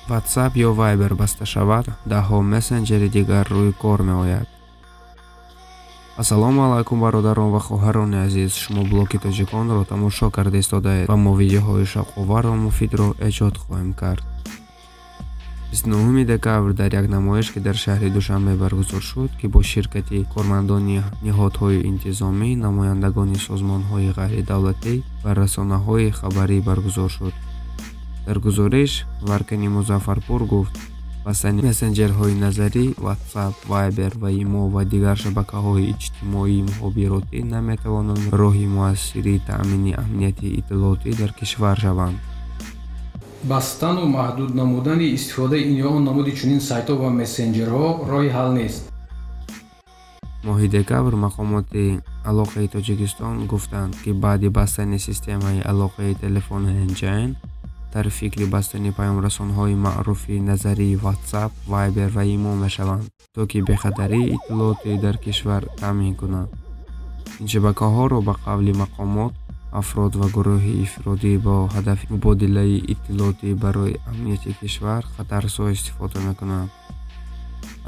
WhatsApp ё Viber баста шавад, даҳҳо мессенҷери дигар рӯи кор меояд. Ассалому алайкум, бародарон ва хоҳарони азиз. Шумо блоги тоҷиконро тамошо карда истодаед ва мо видеоҳои шавқовар ва муфидро эҷод хоҳем кард. 29 декабр дар як намоиш, ки дар шаҳри Душанбе баргузор шуд, ки бо ширкати кормандони ниҳодҳои интизомӣ, намояндагони созмонҳои ғайридавлатӣ ва расонаҳои хабарӣ баргузор шуд. Дар гузориш Варкани Музаффарпур гуфт, бастани мессенҷерҳои назарӣ WhatsApp, Viber ва Imo ва дигар шабакаҳои иҷтимоии мухобиротӣ наметавонанд роҳи муассири таъмини амнияти иттилоотӣ дар кишвар шаванд. Бастану маҳдуд намудани истифодаи ин ё он намуди чунин сайтҳо ва мессенҷерҳо роҳи ҳал нест. Моҳи декабр мақомоти алоқаи Тоҷикистон гуфтанд, ки баъди бастани системаи алоқаи телефони NGN дар фикри бастани паёмрасонҳои маъруфи назарии WhatsApp, Viber ва Imo мешаванд, то ки бехатарии иттилоотӣ дар кишвар таъмин кунанд. Ин шабакаҳоро ба қавли мақомот афрод ва гурӯҳи ифротӣ бо ҳадафи мубодилаи иттилоотӣ барои амнияти кишвар хатарсо истифода мекунанд.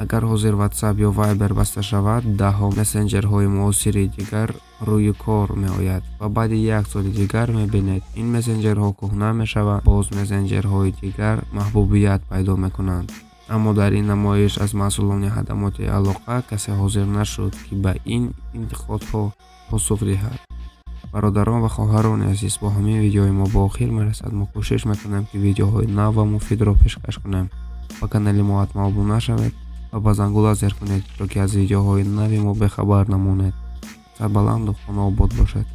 Агар ҳозир WhatsApp ё Viber баста шавад, даҳҳо мессенҷерҳои муосири дигар рӯи кор меояд ва баъди як соли дигар мебинед, ин мессенҷерҳо кӯҳна мешаванд, боз мессенҷерҳои дигар маҳбубият пайдо мекунанд. Аммо дар ин намоиш аз масъулони хадамоти алоқа касе ҳозир нашуд, ки ба ин интиқодҳо посух диҳад. Бародарон ва хоҳарони азиз, бо ҳамин видеои мо ба охир мерасад. Мо кӯшиш мекунем, ки видеоҳои нав ва муфидро пешкаш кунем. Ба канали мо ҳатман обуна шавед ва ба зангула зер кунед, то ки аз видеоҳои нави мо бехабар намонед. Сарбаланду хонаобод бошед.